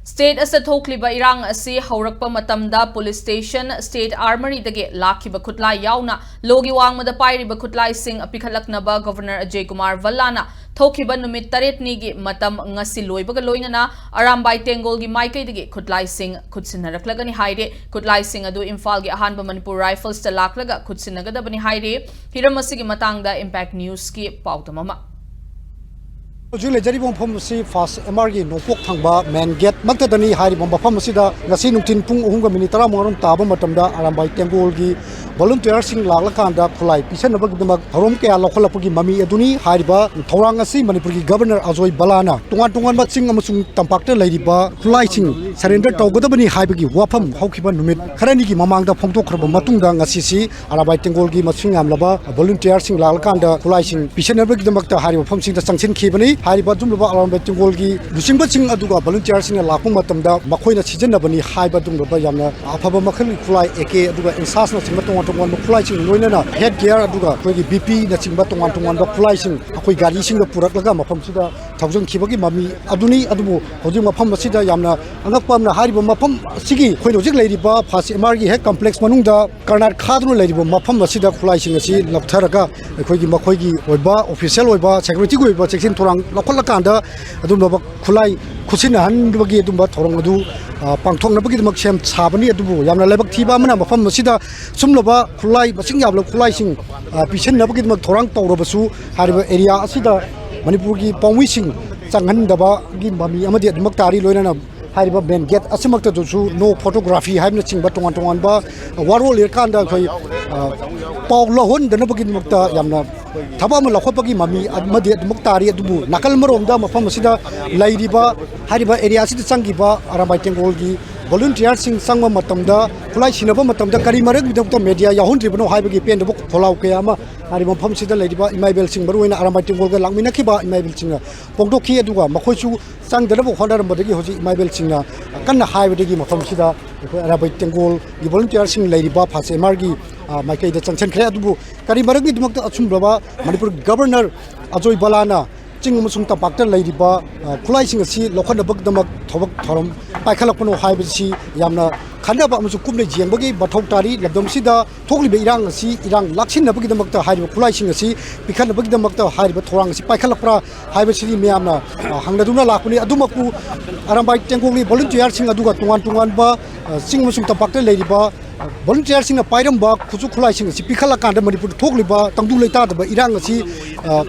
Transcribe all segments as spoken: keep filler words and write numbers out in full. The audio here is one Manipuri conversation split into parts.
State ꯑꯁꯤꯗ ꯊꯣꯛꯂꯤꯕ ꯏꯔꯥꯡ ꯑꯁꯤ ꯍꯧꯔꯛꯄ ꯃꯇꯝꯗ police station, state armoury ꯗꯒꯤ ꯂꯥꯛꯈꯤꯕ ꯈꯨꯠꯂꯥꯏ ꯌꯥꯎꯅ ꯂꯣꯒꯤ ꯋꯥꯡꯃꯗ ꯄꯥꯏꯔꯤꯕ ꯈꯨꯠꯂꯥꯏꯁꯤꯡ ꯄꯤꯈꯠꯂꯛꯅꯕ Governor ꯑꯖꯌ ꯀꯨꯃꯥꯔ ꯚꯜꯂꯥꯅ ꯊꯣꯛꯈꯤꯕ ꯅꯨꯃꯤꯠ ꯇꯔꯦꯠꯅꯤꯒꯤ ꯃꯇꯝ ꯉꯁꯤ ꯂꯣꯏꯕꯒ ꯂꯣꯏꯅꯅ ꯑꯔꯥꯝꯕꯥꯏ ꯇꯦꯡꯒꯣꯜꯒꯤ ꯃꯥꯏꯀꯩꯗꯒꯤ ꯈꯨꯠꯂꯥꯏꯁꯤꯡ ꯈꯨꯠꯁꯤꯟꯅꯔꯛꯂꯒꯅꯤ ꯍꯥꯏꯔꯦ꯫ ꯈꯨꯠꯂꯥꯏꯁꯤꯡ ꯑꯗꯨ ꯏꯝꯐꯥꯜꯒꯤ ꯑꯍꯥꯟꯕ ꯃꯅꯤꯄꯨꯔ Rifles ꯇ ꯂꯥꯛꯂꯒ ꯈꯨꯠꯁꯤꯟꯅꯒꯗꯕꯅꯤ ꯍꯥꯏꯔꯦ꯫ ꯍꯤꯔꯝ ꯑꯁꯤꯒꯤ ꯃꯇꯥꯡꯗ Impact News ꯀꯤ ꯄꯥꯎꯗꯝ ꯑꯃ꯫ ꯍꯧꯖꯤꯛ ꯂꯩꯖꯔꯤꯕ ꯃꯐꯝ ꯑꯁꯤ ꯐꯥꯁ ꯑꯦꯝ ꯑꯥꯔ ꯒꯤ ꯅꯣꯡꯄꯣꯛ ꯊꯪꯕ main gate ꯃꯛꯇꯗꯅꯤ꯫ ꯍꯥꯏꯔꯤꯕ ꯃꯐꯝ ꯑꯁꯤꯗ ꯉꯁꯤ ꯅꯨꯡꯊꯤꯜ ꯄꯨꯡ ꯑꯍꯨꯝꯒ ꯃꯤꯅꯤꯠ ꯇꯔꯥꯃꯉꯥ ꯔꯣꯝ ꯇꯥꯕ ꯃꯇꯝꯗ ꯑꯔꯥꯝꯕꯥꯏ ꯇꯦꯡꯒꯣꯜꯒꯤ volunteer ꯁꯤꯡ ꯂꯥꯛꯂꯀꯥꯟꯗ ꯈꯨꯠꯂꯥꯏ ꯄꯤꯁꯟꯅꯕꯒꯤꯗꯃꯛ ꯊꯧꯔꯝ ꯀꯌꯥ ꯂꯧꯈꯠꯂꯛꯄꯒꯤ ꯃꯃꯤ ꯑꯗꯨꯅꯤ꯫ ꯍꯥꯏꯔꯤꯕ ꯊꯧꯔꯥꯡ ꯑꯁꯤ ꯃꯅꯤꯄꯨꯔꯒꯤ Governor ꯑꯖꯣꯏ ꯕꯂꯥꯅ ꯇꯣꯉꯥꯟ ꯇꯣꯉꯥꯟꯕ ꯆꯤꯡ ꯑꯃꯁꯨꯡ ꯇꯝꯄꯥꯛꯇ ꯂꯩꯔꯤꯕ ꯈꯨꯠꯂꯥꯏꯁꯤꯡ surrender ꯇꯧꯒꯗꯕꯅꯤ ꯍꯥꯏꯕꯒꯤ ꯋꯥꯐꯝ ꯍꯧꯈꯤꯕ ꯅꯨꯃꯤꯠ ꯈꯔꯅꯤꯒꯤ ꯃꯃꯥꯡꯗ ꯐꯣꯡꯗꯣꯛꯈ꯭ꯔꯕ ꯃꯇꯨꯡꯗ ꯉꯁꯤꯁꯤ ꯑꯔꯥꯝꯕꯥꯏ ꯇꯦꯡꯒꯣꯜꯒꯤ ꯃꯁꯤꯡ ꯌꯥꯝꯂꯕ volunteer ꯁꯤꯡ ꯂꯥꯛꯂꯀꯥꯟꯗ ꯈꯨꯠꯂꯥꯏꯁꯤꯡ ꯄꯤꯁꯟꯅꯕꯒꯤꯗꯃꯛꯇ ꯍꯥꯏꯔꯤꯕ ꯃꯐꯝꯁꯤꯡꯗ ꯆꯪꯁꯤꯟꯈꯤꯕꯅꯤ꯫ ꯍꯥꯏꯔꯤꯕ ꯑꯗꯨꯒꯨꯝꯂꯕ ꯑꯔꯥꯝꯕꯥꯏ ꯇꯦꯡꯒꯣꯜꯒꯤ ꯂꯨꯆꯤꯡꯕꯁꯤꯡ ꯑꯗꯨꯒ volunteer ꯁꯤꯡꯅ ꯂꯥꯛꯄ ꯃꯇꯝꯗ ꯃꯈꯣꯏꯅ ꯁꯤꯖꯤꯟꯅꯕꯅꯤ ꯍꯥꯏꯕ ꯑꯗꯨꯒꯨꯝꯂꯕ ꯌꯥꯝꯅ ꯑꯐꯕ ꯃꯈꯜꯒꯤ ꯈꯨꯠꯂꯥꯏ ꯑꯦ ꯀꯦ ꯑꯗꯨꯒ INSAS ꯅꯆꯤꯡꯕ ꯇꯣꯉꯥꯟ ꯇꯣꯉꯥꯟꯕ ꯈꯨꯠꯂꯥꯏꯁꯤꯡ, ꯂꯣꯏꯅꯅ head gear ꯑꯗꯨꯒ ꯑꯩꯈꯣꯏꯒꯤ ꯕꯤ ꯄꯤ ꯅꯆꯤꯡꯕ ꯇꯣꯉꯥꯟ ꯇꯣꯉꯥꯟꯕ ꯈꯨꯠꯂꯥꯏꯁꯤꯡ ꯑꯩꯈꯣꯏ ꯒꯥꯔꯤꯁꯤꯡꯗ ꯄꯨꯔꯛꯂꯒ ꯃꯐꯝꯁꯤꯗ ꯊꯧꯖꯤꯟꯈꯤꯕꯒꯤ ꯃꯃꯤ ꯑꯗꯨꯅꯤ꯫ ꯑꯗꯨꯕꯨ ꯍꯧꯖꯤꯛ ꯃꯐꯝ ꯑꯁꯤꯗ ꯌꯥꯝꯅ ꯑꯉꯛꯄ ꯑꯃꯅ, ꯍꯥꯏꯔꯤꯕ ꯃꯐꯝ ꯑꯁꯤꯒꯤ ꯑꯩꯈꯣꯏꯅ ꯍꯧꯖꯤꯛ ꯂꯩꯔꯤꯕ ꯐꯥꯁ ꯑꯦꯝ ꯑꯥꯔ ꯒꯤ ꯍꯦꯛ complex ꯃꯅꯨꯡꯗ ꯀꯔꯅꯥꯠ ꯈꯥꯗꯨꯅ ꯂꯩꯔꯤꯕ ꯃꯐꯝ ꯑꯁꯤꯗ ꯈꯨꯠꯂꯥꯏꯁꯤꯡ ꯑꯁꯤ ꯂꯧꯊꯔꯒ ꯑꯩꯈꯣꯏꯒꯤ ꯃꯈꯣꯏꯒꯤ ꯑꯣꯏꯕ official ꯑꯣꯏꯕ security ꯒꯤ ꯑꯣꯏꯕ ꯆꯦꯛꯁꯤꯟ ꯊꯧꯔꯥꯡ ꯂꯧꯈꯠꯂꯀꯥꯟꯗ ꯑꯗꯨꯒꯨꯝꯂꯕ ꯈꯨꯠꯂꯥꯏ ꯈꯨꯠꯁꯤꯟꯅꯍꯟꯕꯒꯤ ꯑꯗꯨꯒꯨꯝꯕ ꯊꯧꯔꯝ ꯑꯗꯨ, ꯑ, ꯄꯥꯡꯊꯣꯛꯅꯕꯒꯤꯗꯃꯛ ꯁꯦꯝ ꯁꯥꯕꯅꯤ꯫ ꯑꯗꯨꯕꯨ ꯌꯥꯝꯅ ꯂꯥꯏꯕꯛ ꯊꯤꯕ ꯑꯃꯅ, ꯃꯐꯝ ꯑꯁꯤꯗ ꯁꯨꯝꯂꯕ ꯈꯨꯠꯂꯥꯏ ꯃꯁꯤꯡ ꯌꯥꯝꯂꯕ ꯈꯨꯠꯂꯥꯏꯁꯤꯡ, ꯑ, ꯄꯤꯁꯤꯟꯅꯕꯒꯤꯗꯃꯛ ꯊꯧꯔꯥꯡ ꯇꯧꯔꯕꯁꯨ, ꯍꯥꯏꯔꯤꯕ area ꯑꯁꯤꯗ ꯃꯅꯤꯄꯨꯔꯒꯤ ꯄꯥꯎꯃꯤꯁꯤꯡ ꯆꯪꯍꯟꯗꯕꯒꯤ ꯃꯃꯤ ꯑꯃꯗꯤ ꯑꯗꯨꯃꯛ ꯇꯥꯔꯤ꯫ ꯂꯣꯏꯅꯅ ꯍꯥꯏꯔꯤꯕ main gate ꯑꯁꯤꯃꯛꯇꯗꯁꯨ no photography ꯍꯥꯏꯕꯅꯆꯤꯡꯕ ꯇꯣꯉꯥꯟ ꯇꯣꯉꯥꯟꯕ ꯋꯥꯔꯣꯜ ꯏꯔꯀꯥꯟꯗ ꯑꯩꯈꯣꯏ, ꯑ, ꯄꯥꯎ ꯂꯧꯍꯟꯗꯅꯕꯒꯤꯗꯃꯛꯇ ꯌꯥꯝꯅ ꯊꯕꯛ ꯑꯃ ꯂꯧꯈꯠꯄꯒꯤ ꯃꯃꯤ ꯑꯃꯗꯤ ꯑꯗꯨꯃꯛ ꯇꯥꯔꯤ꯫ ꯑꯗꯨꯕꯨ ꯅꯥꯀꯜ ꯑꯃꯔꯣꯝꯗ ꯃꯐꯝ ꯑꯁꯤꯗ ꯂꯩꯔꯤꯕ, ꯍꯥꯏꯔꯤꯕ area ꯑꯁꯤꯗ ꯆꯪꯈꯤꯕ ꯑꯔꯥꯝꯕꯥꯏ ꯇꯦꯡꯒꯣꯜꯒꯤ volunteer ꯁꯤꯡ ꯆꯪꯕ ꯃꯇꯝꯗ, ꯈꯨꯠꯂꯥꯏ ꯁꯤꯟꯅꯕ ꯃꯇꯝꯗ ꯀꯔꯤ ꯃꯔꯝꯒꯤꯗꯃꯛꯇ media ꯌꯥꯎꯍꯟꯗ꯭ꯔꯤꯕꯅꯣ ꯍꯥꯏꯕꯒꯤ ꯄꯦꯟꯗꯕ ꯈꯣꯜꯂꯥꯎ ꯀꯌꯥ ꯑꯃ ꯍꯥꯏꯔꯤꯕ ꯃꯐꯝꯁꯤꯗ ꯂꯩꯔꯤꯕ ꯏꯃꯥ ꯏꯕꯦꯜꯁꯤꯡ, ꯃꯔꯨꯑꯣꯏꯅ ꯑꯔꯥꯝꯕꯥꯏ ꯇꯦꯡꯒꯣꯜꯒ ꯂꯥꯛꯃꯤꯟꯅꯈꯤꯕ ꯏꯃꯥ ꯏꯕꯦꯜꯁꯤꯡꯅ ꯐꯣꯡꯗꯣꯛꯈꯤ꯫ ꯑꯗꯨꯒ ꯃꯈꯣꯏꯁꯨ ꯆꯪꯗꯅꯕ ꯍꯣꯠꯅꯔꯝꯕꯗꯒꯤ ꯍꯧꯖꯤꯛ ꯏꯃꯥ ꯏꯕꯦꯜꯁꯤꯡꯅ ꯀꯟꯅ ꯍꯥꯏꯕꯗꯒꯤ ꯃꯐꯝꯁꯤꯗ ꯑꯩꯈꯣꯏ ꯑꯔꯥꯝꯕꯥꯏ ꯇꯦꯡꯒꯣꯜꯒꯤ volunteer ꯁꯤꯡ ꯂꯩꯔꯤꯕ ꯐꯥꯁ ꯑꯦꯝ ꯑꯥꯔ ꯒꯤ, ꯑ, ꯃꯥꯏꯀꯩꯗ ꯆꯪꯁꯤꯟꯈ꯭ꯔꯦ꯫ ꯑꯗꯨꯕꯨ ꯀꯔꯤ ꯃꯔꯝꯒꯤꯗꯃꯛꯇ ꯑꯆꯨꯝꯂꯕ ꯃꯅꯤꯄꯨꯔ Governor ꯑꯖꯣꯏ ꯕꯂꯥꯅ ꯆꯤꯡ ꯑꯃꯁꯨꯡ ꯇꯝꯄꯥꯛꯇ ꯂꯩꯔꯤꯕ, ꯑ, ꯈꯨꯠꯂꯥꯏꯁꯤꯡ ꯑꯁꯤ ꯂꯧꯈꯠꯅꯕꯒꯤꯗꯃꯛ ꯊꯕꯛ ꯊꯧꯔꯝ ꯄꯥꯏꯈꯠꯂꯛꯄꯅꯣ ꯍꯥꯏꯕꯁꯤ ꯌꯥꯝꯅ ꯈꯟꯅꯕ ꯑꯃꯁꯨꯡ ꯀꯨꯞꯅ ꯌꯦꯡꯕꯒꯤ ꯃꯊꯧ ꯇꯥꯔꯤ꯫ ꯂꯝꯗꯝꯁꯤꯗ ꯊꯣꯛꯂꯤꯕ ꯏꯔꯥꯡ ꯑꯁꯤ ꯏꯔꯥꯡ ꯂꯥꯛꯁꯤꯟꯅꯕꯒꯤꯗꯃꯛꯇ ꯍꯥꯏꯔꯤꯕ ꯈꯨꯠꯂꯥꯏꯁꯤꯡ ꯑꯁꯤ ꯄꯤꯈꯠꯅꯕꯒꯤꯗꯃꯛꯇ ꯍꯥꯏꯔꯤꯕ ꯊꯧꯔꯥꯡ ꯑꯁꯤ ꯄꯥꯏꯈꯠꯂꯛꯄ꯭ꯔꯥ ꯍꯥꯏꯕꯁꯤꯗꯤ ꯃꯤꯌꯥꯝꯅ, ꯑ, ꯍꯪꯅꯗꯨꯅ ꯂꯥꯛꯄꯅꯤ꯫ ꯑꯗꯨꯃꯛꯄꯨ ꯑꯔꯥꯝꯕꯥꯏ ꯇꯦꯡꯒꯣꯡꯒꯤ ꯚꯣꯂꯨꯟꯇꯤꯌꯥꯔꯁꯤꯡ ꯑꯗꯨꯒ ꯇꯣꯉꯥꯟ ꯇꯣꯉꯥꯟꯕ, ꯑ, ꯆꯤꯡ ꯑꯃꯁꯨꯡ ꯇꯝꯄꯥꯛꯇ ꯂꯩꯔꯤꯕ, ꯑ, ꯚꯣꯂꯨꯟꯇꯤꯌꯥꯔꯁꯤꯡꯅ ꯄꯥꯏꯔꯝꯕ ꯈꯨꯠꯁꯨ ꯈꯨꯠꯂꯥꯏꯁꯤꯡ ꯑꯁꯤ ꯄꯤꯈꯠꯂꯀꯥꯟꯗ ꯃꯅꯤꯄꯨꯔꯗ ꯊꯣꯛꯂꯤꯕ ꯇꯪꯗꯨ ꯂꯩꯇꯥꯗꯕ ꯏꯔꯥꯡ ꯑꯁꯤ, ꯑ,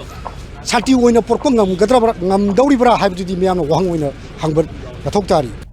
ꯁꯥꯟꯇꯤ ꯑꯣꯏꯅ ꯄꯨꯔꯛꯄ ꯉꯝꯒꯗ꯭ꯔꯕ꯭ꯔꯥ, ꯉꯝꯗꯧꯔꯤꯕ꯭ꯔꯥ ꯍꯥꯏꯕꯗꯨꯗꯤ ꯃꯤꯌꯥꯝꯅ ꯋꯥꯍꯪ ꯑꯣꯏꯅ ꯍꯪꯕ ꯃꯊꯧ ꯇꯥꯔꯤ꯫